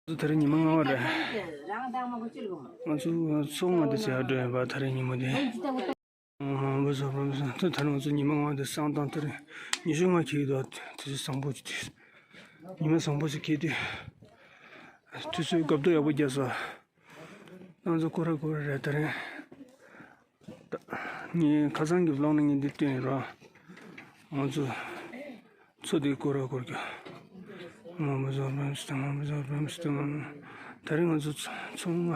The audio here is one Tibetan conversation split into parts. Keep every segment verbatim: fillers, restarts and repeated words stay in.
ཚོ་དེ་རིང་ཉི་མ་ལྔ་པ་རེད། ང་ཚོ་ཚོགས་ལྔ་དེ་བྱས་འགྲོ་ཡིན་པ་དེ་རིང་ཉི་མ་དེ། ཨ་མ་བཟོ་རོ་བཟོ་ད་ད་ང་ཚོ་ཉི་མ་ལྔ་དེ་སང་དང་དེ་རིང་ཉི་ཤུ་ལྔ་འཁེལ་འདུག་དུས་ཚོད་བཟང་པོ་ཅིག་དུས། ཉི་མ་བཟང་པོ་ཅིག་འཁེལ་དུས། དུས་ཚོད་སྐབས་ཐོ་ཡག་པོ་བརྒྱབ་སོང་། ང་ཚོ་སྐོར་ར་སྐོར་ར་རེད་དེ་རིང་། ད་ངས་ཁ་སང་གི་བི་ལོག་ནང་ངས་འདི་བཏོན་ཡོད་ར། ང་ཚོ་ཚོ་དེ་སྐོར་ར་སྐོར་རྒྱུ། མ་མ་བཟོ་རོ་བཟོ་ད་མ་མ་བཟོ་རོ་བཟོ་ད་མ་མ། དེ་རིང་ང་ཚོ་ཚོ་ཚོ་ལྔ།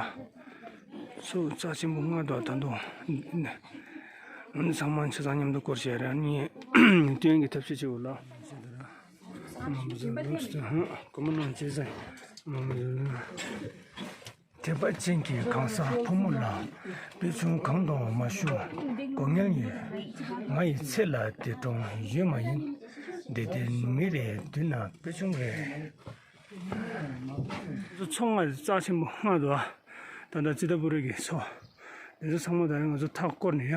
ཚོ་རྩ་ཆེན་པོ་ལྔ་འདུག་ད་དུང་། ང་ཚང་མ་ཆ་ཚང་མཉམ་དུ་སྐོར་བྱས་ར་ནི་སྟོན་གྱི་ཐབས་ཤེས་བྱེད་འོ་ལ། ཀོ་མ་ནང་ཅི་ཟེར། དད་པ་ཅན་གྱི་གང་ཟག་ཕོ་མོ་ལ། དཔེ་ཆུང་གང་དུའང་མ་ཞུ། དགོས་ངེས་ཡོད། ང་ཡི་ཚེ་ལ་འདས་གྲོངས་ཡོད་མ་ཡིན། འདས་དེར་མི་རེ་མདུན་ན་དཔེ་ཆུང་རེ། ཚོ་ལྔ་རྩ་ཆེན་པོ་ལྔ་འདུག་ད་ལྟ་ཙི་ཏ་པུ་རི་གི་ཚོ། འདི་ཚོ་ཚང་མ་ད་རེས་ང་ཚོ་མཐའ་བསྐོར་ནས་ཡ།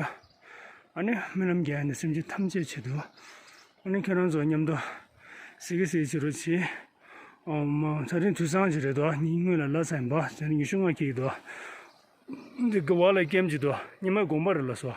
ཨ་ནི་རྨི་ལམ་རྒྱག་ཡ་ནི་སེམས་ཅན་ཐམས་ཅད་ཆེད་དུ། ཨ་ནི་ཁྱེད་རང་ཚོ་མཉམ་དུ་གཟིགས་གི་གཟིགས་བྱེད་རོགས་གྱིས། ཨོ་མ་ད་རིང་དུས་སང་ཅིག་རེད་དོ། ཉིན་སྔོན་ལ་ལ་ཚ་ཡིན་པ་ད་རིང་ཉི་ཤུ་ལྔ་འཁེལ་གྱི་འདུག་འདི་གི་བ་ལ་ཀེམ་གྱི་འདུག་ཉི་མའི་དགོངས་པ་རེད་ལ་སོ།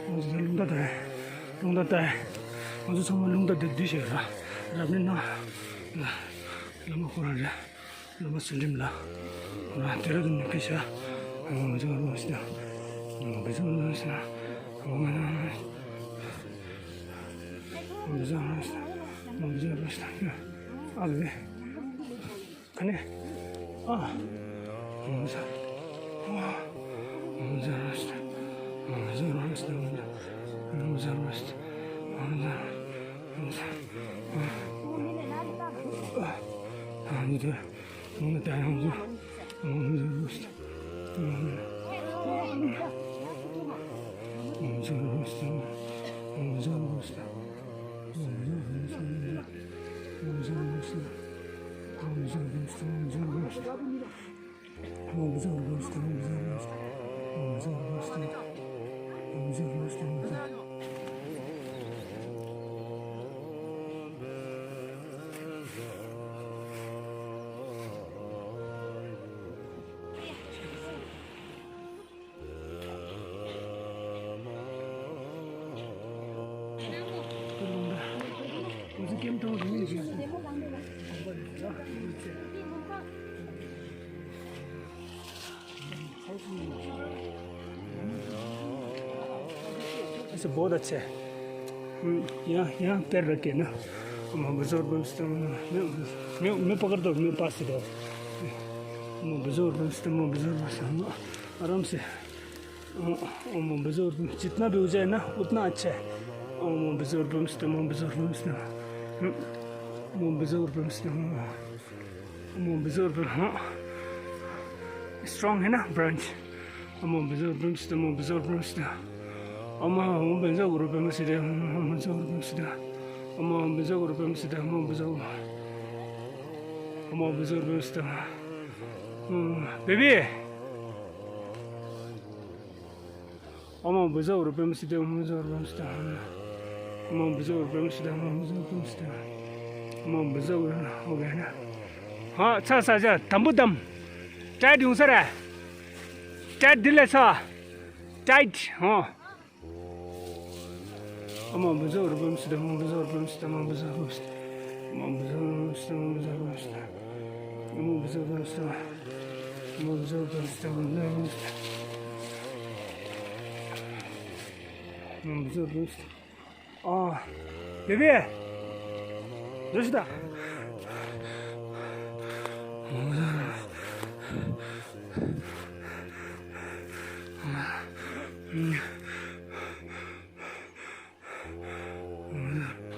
ང་ཚོ་ད་རླུང་རྟ་དར། རླུང་རྟ་དར། ང་ཚོ་ཚང་མ་རླུང་རྟ་དེ་བསྡུས་བྱས་ར། རབ་གནས་གནང་། བླ་མ་ཁོ་རང་རེད། བླ་མ་ཚུལ་ཁྲིམས་ལགས། ང་དེ་རུ་དུ་ནི་ཕེབས་ཤག་ང་ཚོ་རླུང་རྟ་དར། ང་ཚོ་རླུང་རྟ་དར། ང་ཚོ་རླུང་རྟ་དར། ང་ཚོ་རླུང་རྟ་དར། ཨ་ལེ། ཁ་ནས། ཨ། ཨོཾ་སྭ། ཨོཾ་སྭ་ར་སྟ། ཨོཾ་སྭ་ར་སྟ། ཨོཾ་སྭ་ར་སྟ། ཨོཾ་སྭ་ར་སྟ། ཨ་ནི་དེ། ཨོཾ་ད་ཡང་ཟུ། ཨོཾ་སྭ་ར་སྟ། ཨོཾ་སྭ་ར་སྟ། ཨོཾ་སྭ་ར་སྟ། ऐसे बहुत अच्छे हैं। हम्म, यहाँ, यहाँ पैर रख के ना, हम बुजुर्ग, मैं, मैं, मैं पकड़ दो, मेरे पास से दो। ओम बुजुर्गों से, ओम बुजुर्गों से, आराम से। ओम बुजुर्ग, जितना भी ऊंचा है ना, उतना अच्छा है। ओम बुजुर्गों से, ओम बुजुर्गों से, ओम बुजुर्गों से, ओम बुजुर्ग, हाँ। स्ट्रॉन्ग है ना ब्रांच। ओम बुजुर्गों से, ओम बुजुर्गों से, ओम बुजुर्गों से, ओम बुजुर्गों से, ओम बुजुर्गों से, ओम बुजुर्गों से, ओम बुजुर्गों से। बेबी। ओम बुजुर्गों से, ओम बुजुर्गों से, ओम बुजुर्गों से, ओम बुजुर्गों से, ओम बुजुर्गों से। हो गया ना? हाँ, अच्छा, अच्छा, अच्छा, तंबू दम। टाइट यूं सर है। टाइट दिल ऐसा। टाइट, हाँ। Aman bize vur, bölmüştü, aman bize vur, bölmüştü, aman bize vur, bölmüştü. Aman bize vur, bölmüştü, aman bize vur, bölmüştü. Aman bize vur, bölmüştü. Aman bize vur, bölmüştü, aman bize vur, bölmüştü. Aman bize vur, bölmüştü. Aa, bebeğe. Dur şurada.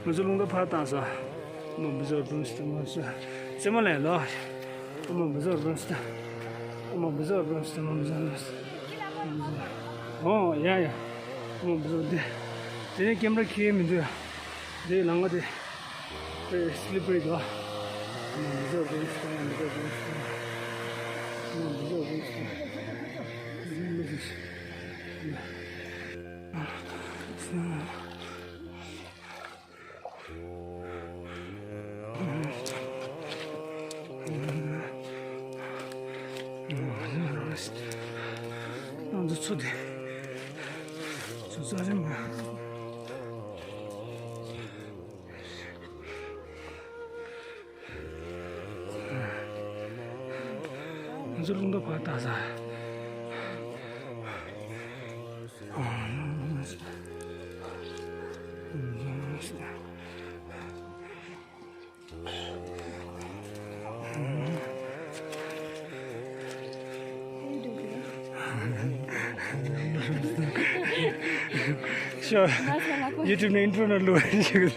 ང་ཚོ་རླུང་རྟ་ཕར་བཏང་ས། མ་བུ་ཟོར་བུམ་སྟེ་མ་ཟོར། རྩེ་མོ་ལས་ལོ། མ་བུ་ཟོར་བུམ་སྟེ། མ་བུ་ཟོར་བུམ་སྟེ་མ་བུ་ཟོར་བུམ་སྟེ། ཨོ་ཡ་ཡ། མ་བུ་ཟོར་འདི། དེ་ནས་ཀེམ་ར་ཁྱེར་མི་འདུག་ཡ། འདི་ལང་བ་དེ། དཔེ་སི་ལི་པ་རི་འདུག་མ་བུ་ཟོར་བུམ་སྟེ་མ་བུ་ཟོར་བུམ་སྟེ། མ་བུ་ཟོར་བུམ་སྟེ། ང་ཚོ་ཚོ་དེ་ཚོ་ཚ་རེ་མ། ང་ཚོ་རླུང་རྟ་ཕར་བཏང་ས། Sure. YouTube ནས་ཨིན་ཊྲོ་ནང་བླུགས།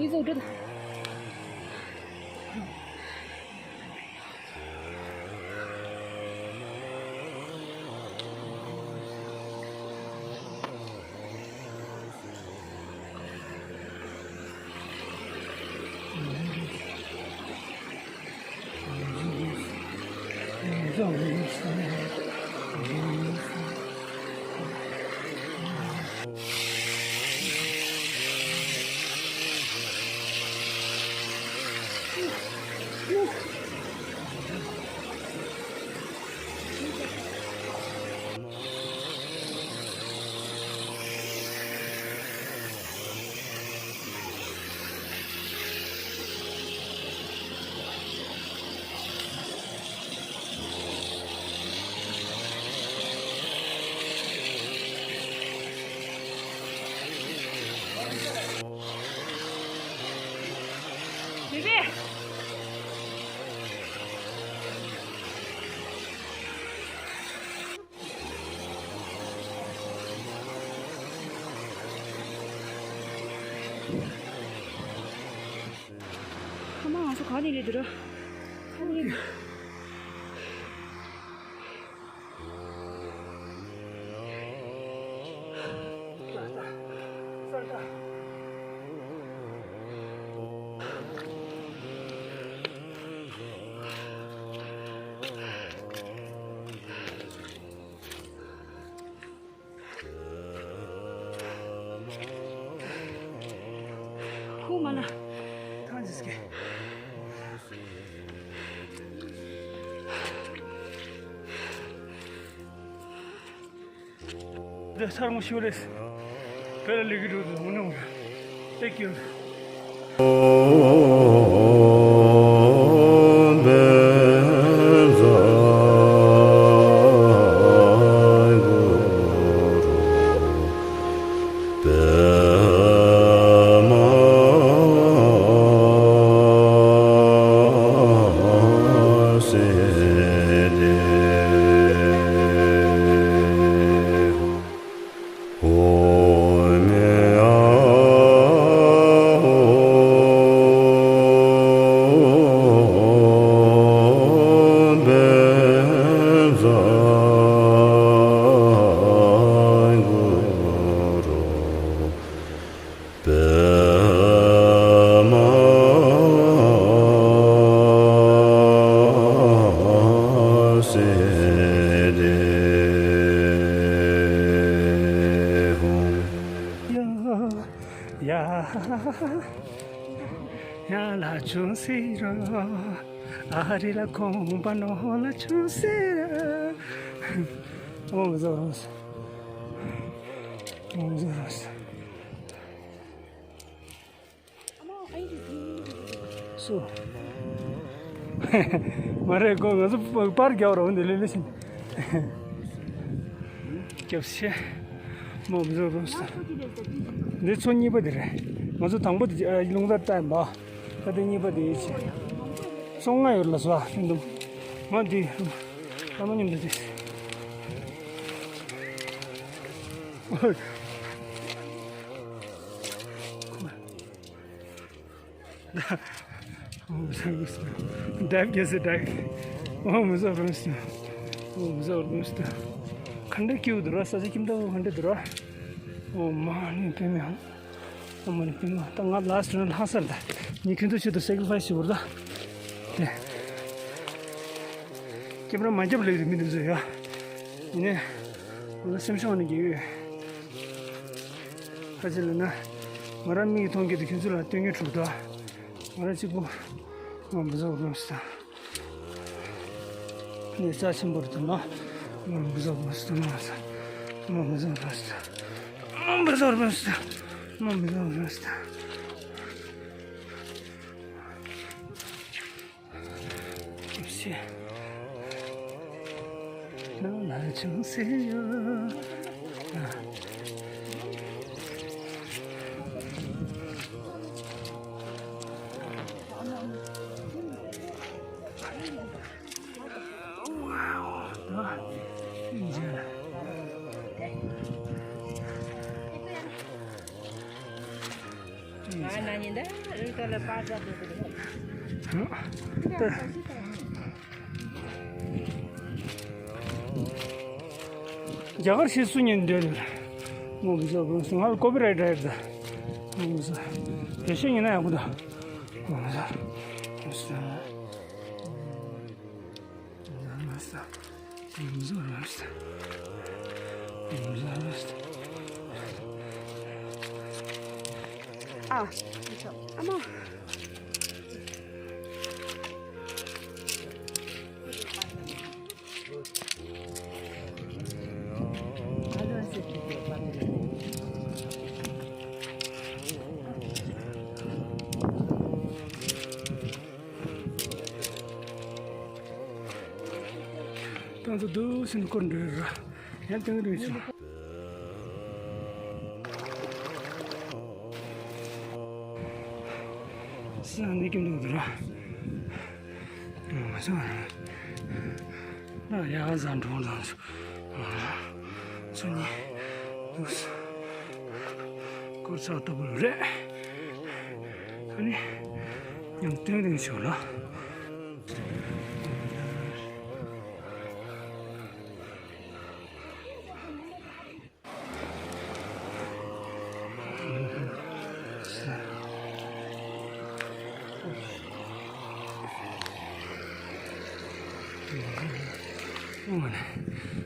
ཡིག་གཟུགས་འགྲོ་དང་། ཁ་མ་ང་ཚོ་ག་ནས་རེད་འདུག་ར། ཁ་ནས། ཧུ་མ་ལ། ཐང་ཅིག་སྐྱེ། འདི་ས་རུང་ཤིའུ་རེད། བོད་ལ་ལས་ཀྱི་འགྲོ་དུས་མི་ནུས། Thank you. སུ། མ་རེད་གོ། ང་ཚོ་པར་རྒྱག་རོགས་འདི་ལས་ལས་ཤིན། སྐྱབས་ཤེ། མོ་བཟོ་རོགས་ས། འདི་ཚོ་གཉིས་པ་འདི་རེད། ང་ཚོ་དང་པོ་འདི་ཨ་རླུང་རྟ་བཏང་པ། ད་འདི་གཉིས་པ་འདི་ཡིན་ཕྱིན། སོང་ང་ཡོད་ལ་སོ་ཨ་ཤིན་དུ། ང་འདི། ཨ་མ་མཉམ་དུ་འདི། འོ། འོ་མི་བཟོ་རུང་སྟེ། འདྲ་བརྒྱབ་སེ་འདྲ། འོ་མི་བཟོ་རུང་སྟེ། འོ་མི་བཟོ་རུང་སྟེ། ག་འདྲ་སྐྱིད་པོ་འདུག་ར། ས་ཆ་ཁྱིམ་ཐབ་ག་འདྲ་འདུག་ར། འོ་མ་ནི་དཔེ་མེད་ཨང་། འོ་མ་ནི་དཔེ་མེད། ད་ང་ལ་སི་ཊི་ལྷག་སར་ད། ངས་ཁྱོད་ཚོའི་ཆེད་དུ་སེ་ཀི་རི་ཕ་ཡི་སི་བྱེད་དགོས་རེད་ད། དེ། ཁྱེད་རང་མ་རྒྱབ་ལེགས་རེད་མི་འདུག་ཚོ་ཡ། ཡིན་ནའི། ང་ལ་སེམས་ཤུགས་ནི་རྒྱས་ཡོད། ཁ་ཅིག་ལ་ན། ང་རང་མིག་གིས་མཐོང་གི་འདུག་ཁྱོད་ཚོ་ལ་སྟོན་གྱི་འགྲོ་ད། ང་རང་གཅིག་པུ། ང་མི་བཟོ་རུང་ས། ནས་རྩ་ཆེན་པོར་དུ་ན། ང་མི་བཟོ་རུང་ས་ང་ས། ང་མི་བཟོ་རུང་ས། ང་མི་བཟོ་རུང་ས། ང་མི་བཟོ་རུང་ས། ཤེ། ནང་ལ་ཅུང་ཟད་ཡོད། ང་ན་ཉིན་ད་རི་ཁ་ལ་པར་ཟ་དུ་དུ། རྒྱ་གར་ཤེས་སུ་ཉན་འདོད་ལ། ངོ་མི་ཟ་བུ་སུ་ང་ལ་ཀོ་པི་རའེ་ཊི་རེད་ད། ངོ་མི་ཟ། བེད་ཤེས་ཉན་ན་ཡག་པོ་ད། ངོ་མི་ཟ། ཨ། ཨ་མ། ཏང་ཙུ་དུ་སིན་སྐོར་འགྲོ་ཡོད་ར། ཡང་ཏང་རིང་ཆུ། སི་ཡང་འདི་ཀིམ་འདུག་འདུག་ར། ང་ཡ་ག་ཟ་འགྲོ་དང་ཚོ་གཉིས་འདུག་སྐོར་ཚགས་ལྟ་བུ་རེད། ཨ་ནི་ཡང་ཏང་རིང་ཆུ་ལ།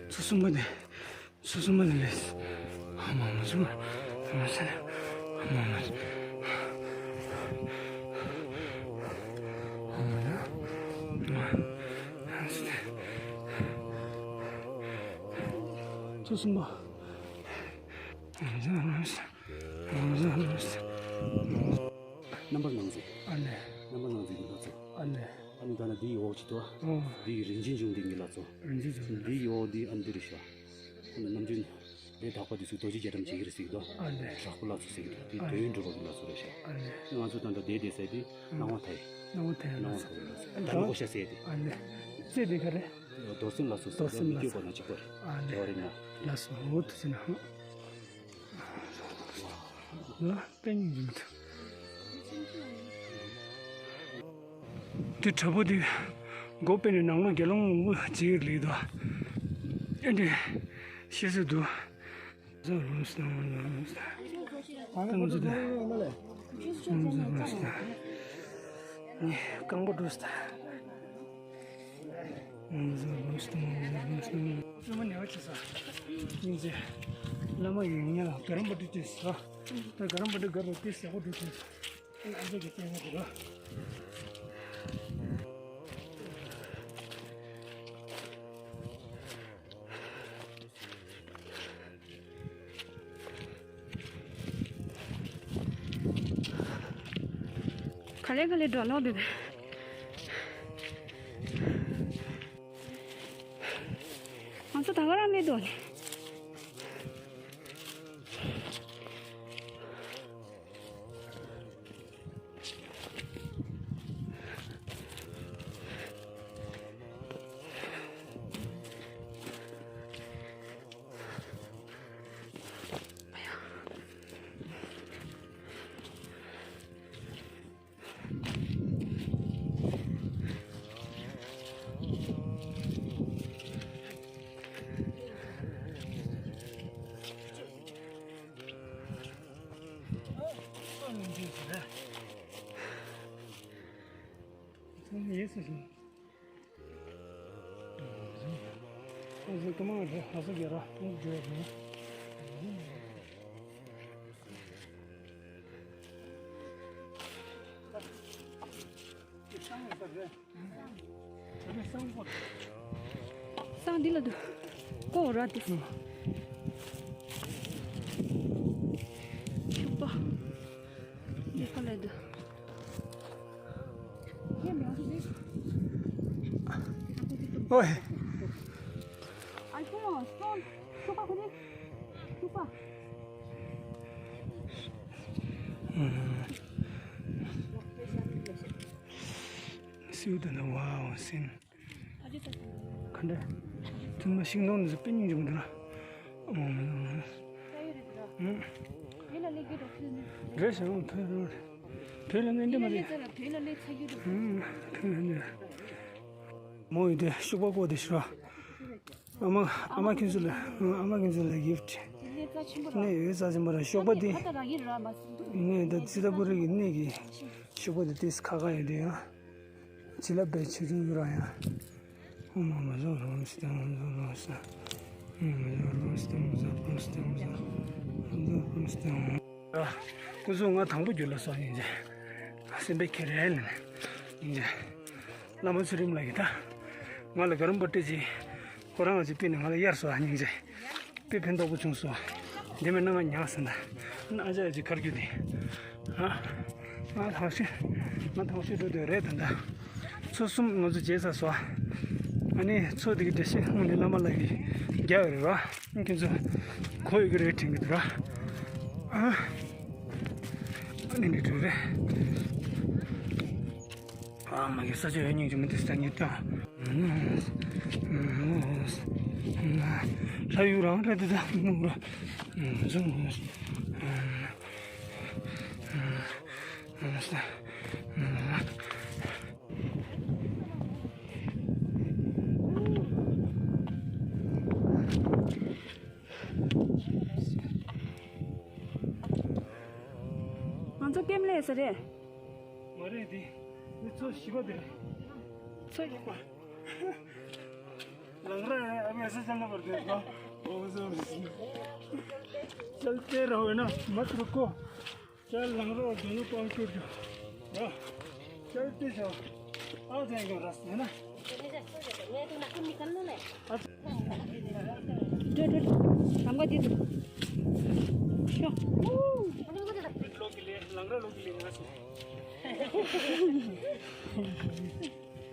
ཚོ་གསུམ་པ་དེ། སོ་སོ་མ་ནི་ལས། ཨ་མ་མ་སོ་མ། ཨ་མ་སེ། ཨ་མ་མ། ཨ་མ་ན། ཨ་མ་སེ། ཚོ་གསུམ་པ། ཨ་མ་སེ། ཨ་མ་སེ། ཨ་མ་སེ། རྣམ་པར་སྣང་མཛད། ཨ་ལེ། རྣམ་པར་སྣང་མཛད་ཀྱི་ལྷ་ཚོགས། ཨ་ལེ། ཨ་ནི་ད་ནི་འདི་ཡི་འོག་ཅིག་ཏུ། ཨོ། འདི་ཡི་རིན་ཆེན་འབྱུང་ལྡན་གྱི་ལྷ་ཚོགས། རིན་ཆེན་འབྱུང་ལྡན། འདི་ཡི་འོག་འདི་ཨ་ནི་འདི་རེད་ཤག་ནམ་རྒྱུན་ལས་དག་པ་འདི་ཚོས་རྡོ་རྗེ་རྒྱ་གྲམ་བྱེད་ཀྱི་རེད་ཟེར་གྱི་འདུག་ཨ་ལེ། དྲག་པོ་ལྷ་ཚོགས་ཟེར་གྱི་འདུག་དེ་ཨ་ལེ། དོན་འགྲུབ་པ་གི་ལྷ་ཚོགས་རེད་ཤག་ཨ་ལེ། ང་ཚོ་ད་ལྟ་བསྡད་བསྡད་ས་དེ་ཨ། སྣང་བ་མཐའ་ཡས། སྣང་བ་མཐའ་ཡས་ལྷ་ཚོགས། སྣང་བ་མཐའ་ཡས་ལྷ་ཚོགས། ཨ་ལེ། ད་ལྟ་ཨོ་ཤ་ཟེར་དེ། ཨ་ལེ། རྩེ་དེ་ག་རེ། རྡོར་སེམས་ལྷ་ཚོགས་ཟེར། རྡོར་སེམས་ལྷ་ཚོགས། མི་བསྐྱོད་པ་ན་གཅིག་པ་རེད། ཨ་ལེ། རེད་བ་རེད་ན། ལགས་སོ། འོ་ཐུགས་རྗེ་གནང་། ལ་དཔེ་སྙིང་རྗེ་མི་འདུག་དེ་དྲ་འབུ་དེ་མགོ་དཔེ་ནས་ནང་ལོགས་དགེ་སློང་མང་པོ་བྱེད་ཀྱི་ལེགས་འདུག་ཨེ་འདྲས་ཤེས་སྲིད་འདུག་ཟ་རུང་སྟངས་ལ་རུང་སྟངས་ཏང་ཙུ་དེ་ཏང་ཙུ་རུང་སྟངས་རྐང་པ་འགྲོ་སྟངས། བླ་མ་ཡིན་ངེས་ལ་ག་རམ་པ་ཏི་ཏི་ཟ། ད་ག་རམ་པ་ཏི་ག་རུ་ཏི་ཟ་གོ་ཏི་ཏི་ཟ། ཨ་ཅེ་གི་ཏི་ན་གི་རོ། ག་ལེ་ག་ལེ་འགྲོ་ལོག་དེ། ང་ཚོ་ད་ག་རང་མེད་དོ་ནི། སང་འདི་ལ་འདུག་ཀོ་ར་དེ། ཤུག་པ། ཡེ་ཁ་ལ་འདུག་ཨོའི། ཨ་ཁོ་སོང་། ཤུག་པ་ཁོ་རེ། ཤུག་པ། སིའུ་དང་ནི་ཝའོ་སིན། ག་འདྲ། ཐུན་མ་ཤིང་སྡོང་འདི་ཚོ་དཔེ་སྙིང་རྗེ་མོ་འདུག་ན། ཨོ་མ་ལོ་མ་ལོ། ཨང་། རེད་ཤག་བོད་ལ་ངས་འདི་མ་རེད། བོད་ལ་ཚ་རྒྱུ་འདུག་ཧུམ། བོད་ལ་འདི་ཤུག་པ་ཀོ་དེ་ཤི་ར། ཨ་མ་ཨ་མ་ཁྱེད་ཚོ་ལ། ཨ་མ་ཁྱེད་ཚོ་ལ་གིཕ་ཊི། གནས་རྩ་ཆེན་པོ་ར། གནས་ཡོད་རྩ་ཆེན་པོ་ར། ཤུག་པ་དེ། ད་རག་གི་ར་མ་སྲིད་འདུག་གནས་ད་ཙི་ཏྲ་པུ་རི་གི་གནས་ཀྱི་ཤུག་པ་དེ་ཏིས་ཁ་ཁ་ཡོད་དེ་ཡང་། བྱི་ལ་པའི་ཆེ་ཆུང་ཡོད་ར་ཡང་། ཨོཾ་ཨ་མ་ཛོ་རོ་སྟེ་ཨོཾ་ཛོ་རོ་སྟེ། ཨོཾ་ཨ་ཛོ་རོ་སྟེ་ཨོཾ་ཛོ་རོ་སྟེ་ཨོཾ་ཛོ་རོ་སྟེ་ཨོཾ། སྐུ་གཟུགས། ང་དང་པོ་རྒྱུད་ལ་སོང་ཡིན་ཅེ། སེམས་པའི་ཁྱེར་ཡན་ཡིན་ཅེ། བླ་མ་ཚུལ་ཁྲིམས་ལགས་ཀྱིས་ད་ང་ལ་གར་འབུལ་སྤྲད་ཅིག་ཁོ་རང་ང་ཅིག་ཕུལ་ནས་ང་ལ་གཡར་སོང་ཡིན་ཅེ། དཔེ་ཕན་ཐོགས་པོ་བྱུང་སོང་། དེ་མིན་ན་ང་ཉག་ཟིན་ད། ཨ་ཅག་ཅིག་ཁར་རྒྱུ་དེ། ཨ། ང་ཐང་ཤི། ང་ཐང་ཤི་འགྲོ་འདོད་རེད་ད་ད། ཚོ་གསུམ་ང་ཚོ་བརྗེས་ཚར་སོང་། ཨ་ནི་ཚོ་དེ་གི་འགྲེལ་བཤད་ཧུང་ནི་བླ་མ་ལགས་ཀྱིས་རྒྱག་ཡོད་རེད་ར། ཁྱེད་ཚོ་གོ་ཡོད་ཀྱི་རེད་དྲན་གྱི་འདུག་ར། ཨ། ཨ་ནི་འདི་འགྲོ་རེད། ཨ་མ་གི་ས་ཆ་ཡོད་སྙིང་རྗེ་མི་འདུག་ས་ཉིད་དང་། ལྷ་ཡུལ་རང་རེད་འདུག་ད་ནུབ་ར། ང་ཚོ་ཀེམ་ལས་ས་རེད། མ་རེད་དེ། འདི་ཚོ་བཞི་པ་དེ་རེད། ཚོ་བཞི་པ། लंगड़ा है, अब ऐसे चलना पड़ता है इसको। चलते रहो, है ना, मत रुको। चल, लंगड़ा और दोनों पाँव टूट जाओ। हाँ। चलते जाओ। आ जाएगा रास्ता, है ना? अच्छा। दो, दो, दो। हमको दे दो। शो। लोग के लिए, लंगड़ा लोग के लिए, यहाँ से।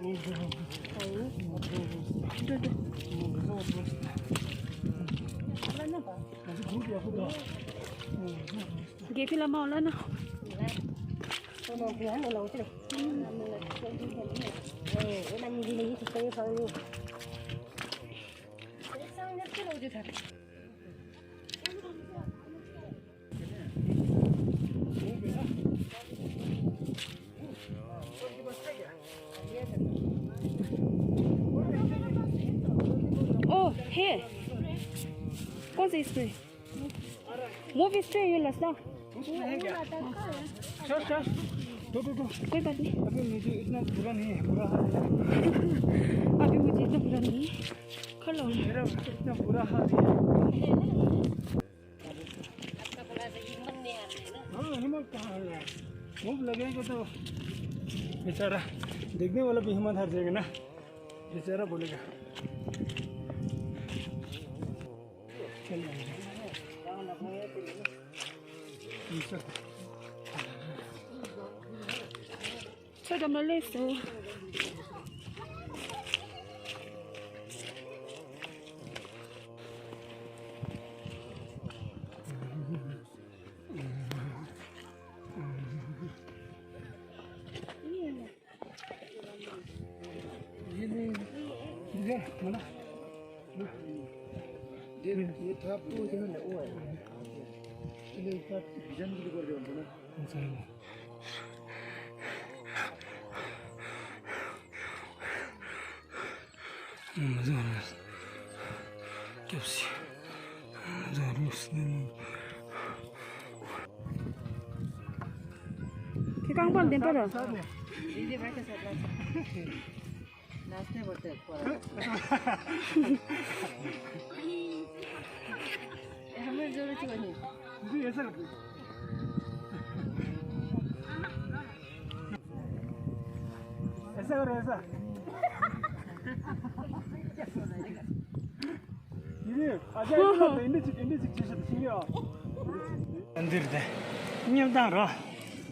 दो, दो। गेफी लमा होला ना। ओ हे, कौन सा स्प्रे? मूव स्प्रे ये लसना। चल, चल। दो, दो, दो। कोई बात नहीं। अभी मुझे इतना बुरा नहीं है, बुरा हाल है। अभी मुझे इतना बुरा नहीं है। खा लो। मेरा इतना बुरा हाल है। हाँ, हिम्मत कहाँ है यार? मूव लगेगा तो बेचारा, देखने वाला भी हिम्मत हार जाएगा ना। बेचारा बोलेगा। चल। ཚོད་ཀྱང་མ་ལས་སོ། ཁྱེད་རྐང་པ་ལྡེམ་པ་ར། नाचने पड़ते हैं थोड़ा। ये हमें जरूरत ही नहीं। मुझे ऐसा लगता है। ऐसा करो, ऐसा। འདིར་དེ་མཉམ་དང་རོ།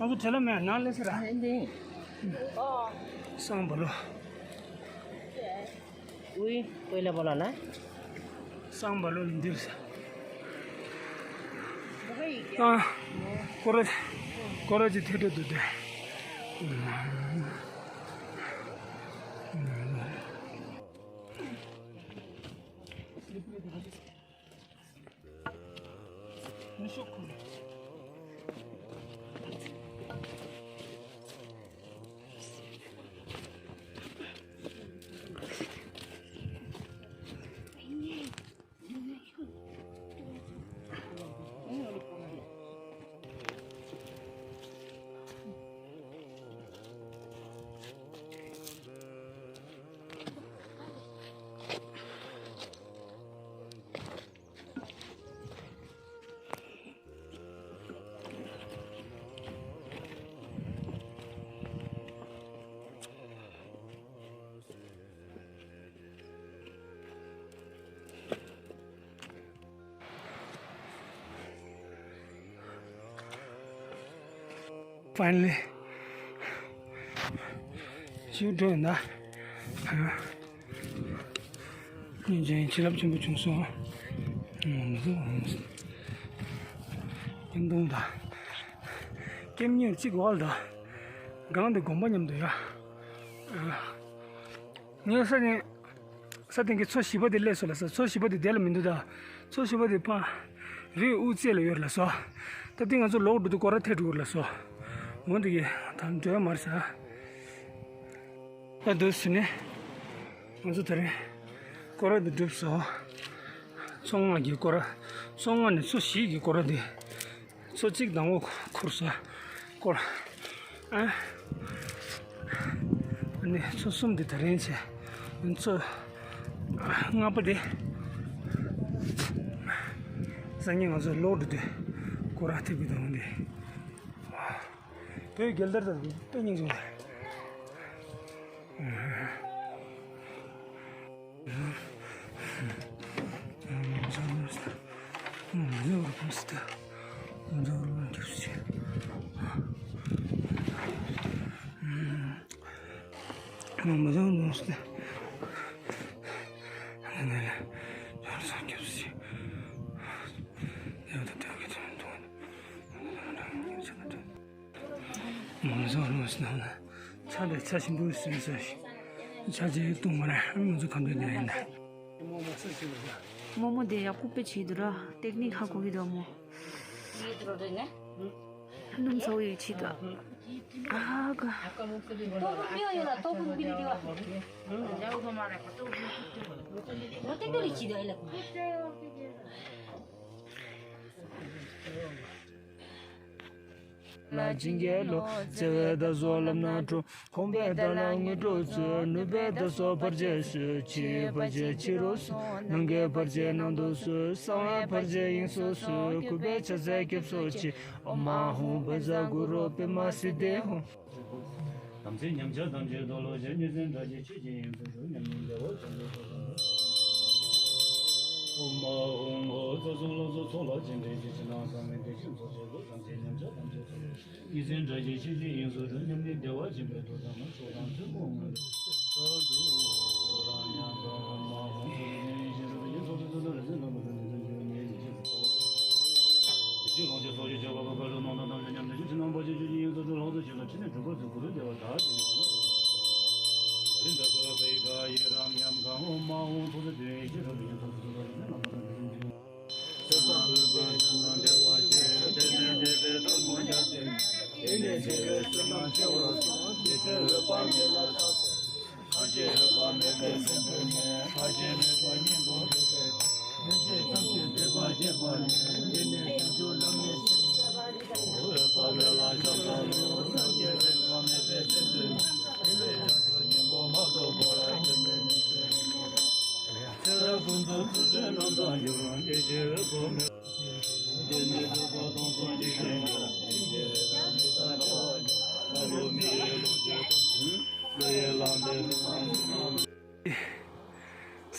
ང་ཚོ་བྲེལ་ལ་མེད་ནང་ལས་སི་ར། སང་བ་ལོ། ཨུའི་ཀོས་ལ་བོ་ལ་ན། སང་བ་ལོ་འདིར་ས། ཨ། ཀོ་ར། ཀོ་ར་ཅི་ཐེ་ཏོ་དུ་དེ། Finally. ཞིག་འགྲོ་ཡིན་ན། སྙིང་རྗེ་བྱིན་རླབས་ཆེན་པོ་བྱུང་སོང་། ཨུམ། སྐྱེམས་སྟོང་དང་། སྐྱེམས་མཉེར་གཅིག་འོག་ལ་དང་། སྒང་དེ་དགོན་པ་མཉམ་དུ་ཡོད། ངས་ས་ནས། ས་སྟེང་གི་མཚོ་བཞི་པ་དེ་སླེབས་སོང་ལགས་སོ། མཚོ་བཞི་པ་དེ་དེ་ལ་མི་འདུག་ད། མཚོ་བཞི་པ་དེ་ཕར་རི་དབུ་རྩེ་ལ་ཡོད་ལགས་སོ། ད་ལྟ་ང་ཚོ་ལོག་འགྲོ་དུས་སྐོར་ར་ཐད་འགྲོ་གི་ལགས་སོ། འོ་འདི་གི་ད་འགྲོ་ཡ་མ་རེད་ས། ད་འདུག་ཟེར་ནས། ང་ཚོ་དེ་རིང་སྐོར་ར་འདི་གྲུབ་སོང་། མཚོ་སྔོན་གྱི་སྐོར་ར། མཚོ་སྔོན་ནས་མཚོ་བཞི་གི་སྐོར་ར་འདི། མཚོ་གཅིག་དང་པོ་ཁུར་སོང་། སྐོར། ཨ། ཨ་ནི་མཚོ་གསུམ་འདི་ད་རིང་བྱས། མཚོ་ལྔ་པ་འདི། སང་ཉིན་ང་ཚོ་ལོག་འགྲོ་དུས་སྐོར་ར་ཐེབས་ཀྱི་འདུག་འདི། བོད་རྒྱལ་དར་དང་དཔེ་སྙིང་རྗེ་པོ། མང་ཚོགས་རོགས་སྣང་ན། ཆ་ལས་ཆ་ཞིམ་པོ་ཟིན་ཟ་ཞིག་ཆ་རྒྱས་གཏོང་མ་རེད། མང་ཚོགས་གང་འདོད་དེ་ཡིན་ན། རྨོ་མོ་དེ་ཡག་པོ་དཔེ་བྱེད་འདུག་ར། ཏེག་ནིག་ཧ་གོ་གི་འདུག་མོ། སྣུམ་ཚ་བོ་ཡོད་བྱེད་འདུག་ཨ་ག་ལ་བྱིན་གྱིས་རློབས། བརྩེ་བའི་བདག་སོགས་ལམ་སྣ་དྲོངས། ཕོངས་པའི་བདག་ལ་དངོས་གྲུབ་སྩོལ། ནུས་པའི་བདག་སོགས་བར་ཆད་སོལ། ཕྱིའི་བར་ཆད་ཕྱི་རུ་སོལ། ནང་གི་བར་ཆད་ནང་དུ་སོལ། གསང་བའི་བར་ཆད་དབྱིངས་སུ་སོལ། གུས་པས་ཕྱག་འཚལ་སྐྱབས་སུ་མཆི། ཨོཾ་ཨཱཿཧཱུྃ་བཛྲ་གུ་རུ་པདྨ་སིདྡྷི་ཧཱུྃ། དམ་ཚིག་ཉམས་ཆག་ཐམས་ཅད་སྟོར་ལོ་བྱེད། གཉིས་འཛིན་དགྲ་བཅོམ་ཆོས་ཀྱི་དབྱིངས་སུ་གྲོལ། མཉམ་ཉིད་བདེ་བ་ཆེན་པོའི་གོ་འཕང་ཐོབ། ཨོཾ་ཨཱཿཧཱུྃ་ཧོ། རྩ་གསུམ་ལོངས་སུ་སྤྱོད་ལ་སྤྱན་འདྲེན་གྱིས། ཕྱི་ནང་གསང་བའི་བདེ་གཤེགས་ཚོགས་བཅས་སྐུ། དམ་ཚིག་ཉམས་ཆག་ཐམས་ཅད་སྟོར་ལོ་བྱེད། གཉིས་འཛིན་དགྲ་བཅོམ་ཆོས་ཀྱི་དབྱིངས་སུ་གྲོལ། མཉམ་ཉིད་བདེ་བ་ཆེན་པོའི་ཐོབ་ཐང་མངའ། མཆོག་དང་ཐུན་མོང་དངོས་གྲུབ་ཐོབ། སོ་ཐུ་ར་ཉ་ག་མ་ཧོ།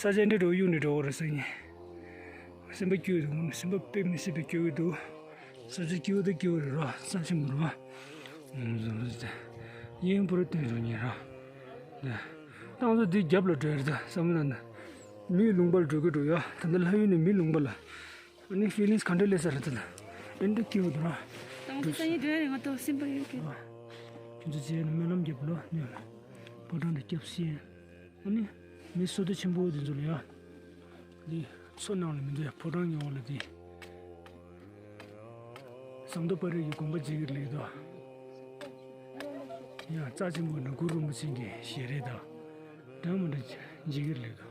ས་ཆ་འདི་འགྲོ་གཡུག་ནས་འགྲོ་བ་རེད་ཟེར་ཉིན། སེམས་པ་སྐྱོ་གི་འདུག་སེམས་པ་དཔེ་མི་སྲིད་པའི་སྐྱོ་གི་འདུག་ས་ཆ་སྐྱིད་པོ་དང་སྐྱིད་པོ་རེད་ར། ས་ཆེན་པོ་རེད་བ། ཡིན་པོ་རེད་སྟོན་རོགས་ཉིན་ར། ད་ང་ཚོ་འདི་རྒྱབ་ལ་འགྲོ་ཡ་རེད། ད་བསམ་བློ་ན་མིའི་ལུང་པར་འགྲོ་གི་འགྲོ་ཡ། ད་ལྟ་ལྷ་ཡུལ་ནས་མིའི་ལུང་པ་ལ། ཨ་ནི་ཕི་ལིང་སི་ག་འདྲ་སླེབས་ས་རེད་ད། ཨེ་འདྲ་སྐྱིད་པོ་འདུག་ར། ད་ང་ཚོ་སང་ཉིན་འགྲོ་ཡ་རེད། ང་ད་སེམས་པ་ཡོད་ཀྱི། ཁྱོད་ཚོ་བྱས་ན་སྨོན་ལམ་རྒྱབ་ལོ་ནས་ཕོ་བྲང་དུ་སྐྱབས་ཤིག་ཨ་ནི་མི་བསོད་བདེ་ཆེན་པོ་འདི་ཚོ་ལ་ཡ། འདི་མཚོ་ནང་ལ་མི་འདུག་ཡ། ཕོ་བྲང་གི་འོག་ལ་འདི། ཟངས་མདོག་དཔལ་རི་གི་དགོན་པ་མཇལ་གྱི་རེད་དོ། ཡང་རྩ་ཆེན་པོ་ནི་གུ་རུ་རིན་པོ་ཆེ་གི་ཞལ་རས་དང་། འདྲ་མི་འདྲ་མཇལ་གྱི་རེད་དོ།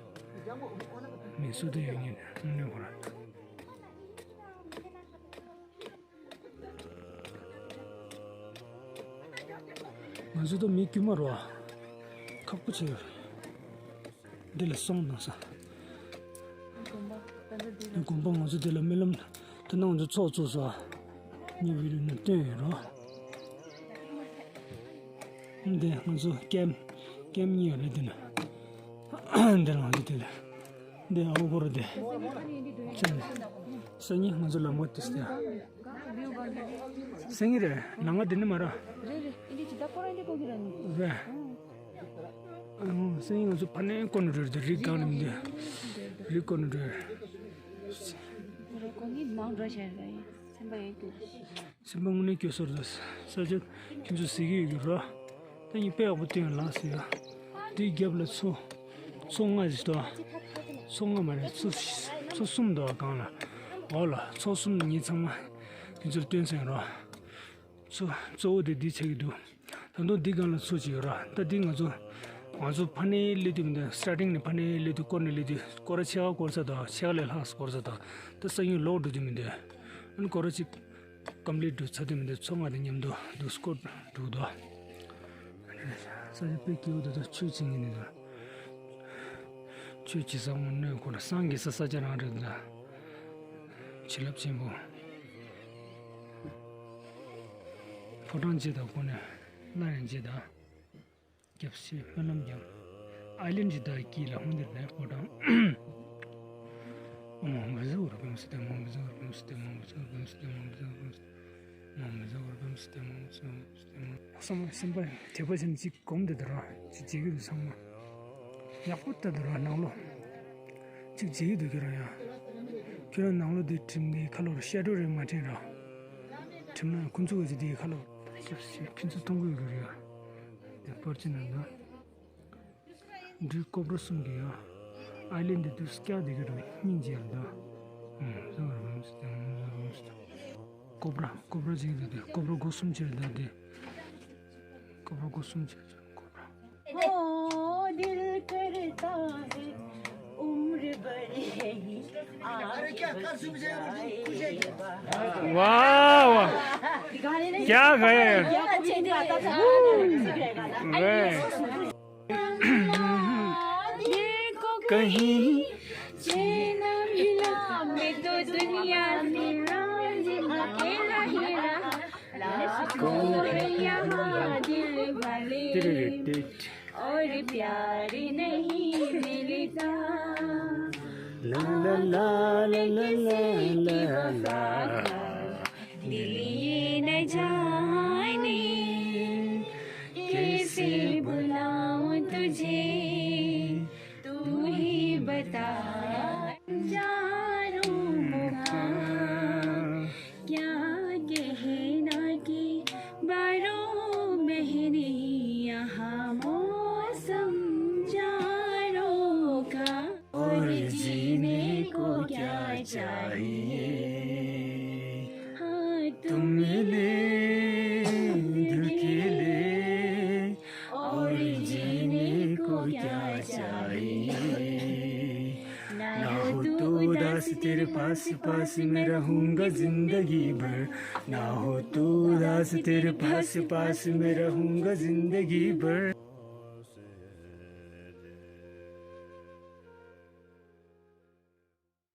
མི་བསོད་བདེ་ཡོད་ཉིན་དངོས་གནས་ཁོ་རང་། ང་ཚོ་ད་མི་དཀྱུས་མ་རོ། ཁག་པོ་ཆེ་ཡོད་རེད། འདི་ལ་སོང་ན་ས། དགོན་པ་ང་ཚོ་འདི་ལ་སྨོན་ལམ། དེ་ནང་ང་ཚོ་ཚོགས་བཙུགས་སོ། ངའི་བི་ཌིའོ་ནང་བཏོན་ཡོད་རོ། འདི་ང་ཚོ་ཀེམ། ཀེམ་གཉིས་ཡོད་རེད་འདི་ན། འདི་ལ་ང་ཚོ་འདི་ལ། འདི་ཨ་བོ་རོ་འདི། ཅན། སང་ཉིན་ང་ཚོ་ལམ་ཁ་དེ་སྟེ། སེང་གེ་རེད། ནང་ང་དེ་ནི་མ་ར། རེད་རེད། ཨིན་དི་ཇི་ད་ཁོ་རང་ཨིན་དི་ཀོ་གི་ར་ནི། རེད། ཨང་། སེང་གེ་ང་ཚོ་ཕ་ནས་ཀོ་ནི་རེད། རི་སྒང་ནི་མི་འདུག་རི་ཀོ་ནི་རེད། རེད། ཁོ་གི་ནང་འགྲོ་བྱས་རེད། སེམས་པ་ཡོད་དུ། སེམས་པ་དངོས་གནས་སྐྱོ་སོར་དུ། ས་ཆ་ཁྱོད་ཚོ་གཟིགས་ཀྱི་ཡོད་ཀྱི་རོ། ད་ཡིན་པས་ཡག་པོ་བསྟན་ལགས་ཟེར་ཡ། དེའི་རྒྱབ་ལ་མཚོ། མཚོ་ལྔ་ཞིག་འདུག་མཚོ་ལྔ་མ་རེད། མཚོ། མཚོ་གསུམ་འདུག་སྒང་ལ། འོག་ལ་མཚོ་གསུམ་གཉིས་ཚང་མ། ཁྱོད་ཚོར་སྟོན་ཚེ་རོ། མཚོ་གཙོ་བོ་དེ་འདི་ཆགས་ཀྱི་འདུག་ད་དུང་འདི་སྒང་ལ་མཚོ་གཅིག་ཡོད་ར། ད་འདི་ང་ཚོ། ང་ཚོ་ཕ་ནས་སླེབས་དུས་མི་འདུག་སི་ཊར་ཊིང་ནས་ཕ་ནས་སླེབས་དུས་སྐོར་ནས་སླེབས་དུས་སྐོར་ར་ཕྱེད་ཀ་སྐོར་ཚར་འདུག་ཕྱེད་ཀ་ལས་ལྷག་སྐོར་ཚར་འདུག་ད་སང་ཉིན་ལོག་འགྲོ་དུས་མི་འདུག་ཨ་ནི་སྐོར་ར་གཅིག་ཀམ་པི་ལིཊ་འགྲོ་ཚར་དུས་མི་འདུག་མཚོ་ལྔ་དང་མཉམ་དུ་འདུག་སྐོར་འགྲོ་འདུག་ས་ཆ་དཔེ་སྐྱིད་པོ་འདུག་ད་ཆོས་བྱེད་མཁན་འདུག་ཆོས་བྱེད་ས་དངོས་གནས་ཁོ་ལ་སངས་རྒྱས་ས་ས་ཆ་རང་རེད་འདུག་བྱིན་རླབས་ཆེན་པོ། ཕོ་བྲང་བྱེད་དང་ཁོ་ནས་སླར་ཡང་བྱེད་དང་། རྒྱབ་སེ་སྨོན་ལམ་རྒྱབ། ཨའི་ལན་ཇི་དག་གི་ལ་ཧུང་དེར་ནས་ཕོ་བྲང་། ཨོཾ་བཛྲ་གུ་རུ་བཾ་སུ་དེ། ཨོཾ་བཛྲ་གུ་རུ་བཾ་སུ་དེ། ཨོཾ་བཛྲ་གུ་རུ་བཾ་སུ་དེ། ཨོཾ་བཛྲ་གུ་རུ་བཾ་སུ་དེ། ཨོཾ་བཛྲ་གུ་རུ་བཾ་སུ་དེ། ཨོཾ་བཛྲ་གུ་རུ་བཾ་སུ་དེ། ཨོཾ་བཛྲ་གུ་རུ་བཾ་སུ་དེ། ཨོཾ་བཛྲ་གུ་རུ་བཾ་སུ་དེ། སེམས་པ་དད་པ་ཅན་གཅིག་སྒོམ་དེ་དུ་ར་ཅིག་བྱེད་ཀྱི་འདུག་ཚང་མ། ཡག་པོ་ལྟ་དུ་ར་ནང་ལོ། ཅིག་བྱེད་ཀྱི་འདུག་ཁྱོད་རང་ཡང་། ཁྱོད་རང་ནང་ལོ་དེ་ཁྲིམས་དེ་ཁ་ལོར་ཤ་དྲོ་རེད་མ་ཁྲིམས་ར། ཁྲིམས་ན་ཁོ་ཚོ་གི་དེ་ཁ་ལོར། ཁྱོད་ཚོ་མཐོང་གི་ཡོད་རེད་ཡ། དེ་པར་ཅི་ན་ན། འབྲུའི་ཀོབ་ར་གསུམ་གྱི་ཡ། ཨའི་ལན་དེ་དུས་སྐྱག་དེ་གི་རུ་སྙིང་རྗེ་ཡར་འདུག་ཨུམ། ཟ་བར་བམ་སི་ཏེ། ཨུམ། ཟ་བར་བམ་སི་ཏེ། ཀོབ་ར་ཀོབ་ར་ཅིག་འདུག་དེ། ཀོབ་ར་སྒོ་གསུམ་ཅིག་འདུག་དེ། ཀོབ་ར་སྒོ་གསུམ་ཅིག་ཀོབ་ར། ओ दिल करता है उम्र भर यही आगे बस जाए। वाह, वाह। क्या गाया है। वाह। देखो कहीं चैन मिला, मैं तो दुनिया में राज अकेला ही रहा। लाखों है यहाँ दिल वाले, और प्यार नहीं मिलता। ला ला ला ला ला ला ला ला। दिल ये न जाने कैसे बुलाऊं तुझे, तू ही बता। अनजानों का क्या कहना कि बारह महीने यहाँ मौसम जाड़ों का। और जीने को क्या चाहिए, हाँ, तुम मिले, धुकेले। और जीने को क्या चाहिए, ना हो तू उदास, तेरे पास पास मैं रहूंगा जिंदगी भर। ना हो तू उदास, तेरे पास पास मैं रहूंगा जिंदगी भर।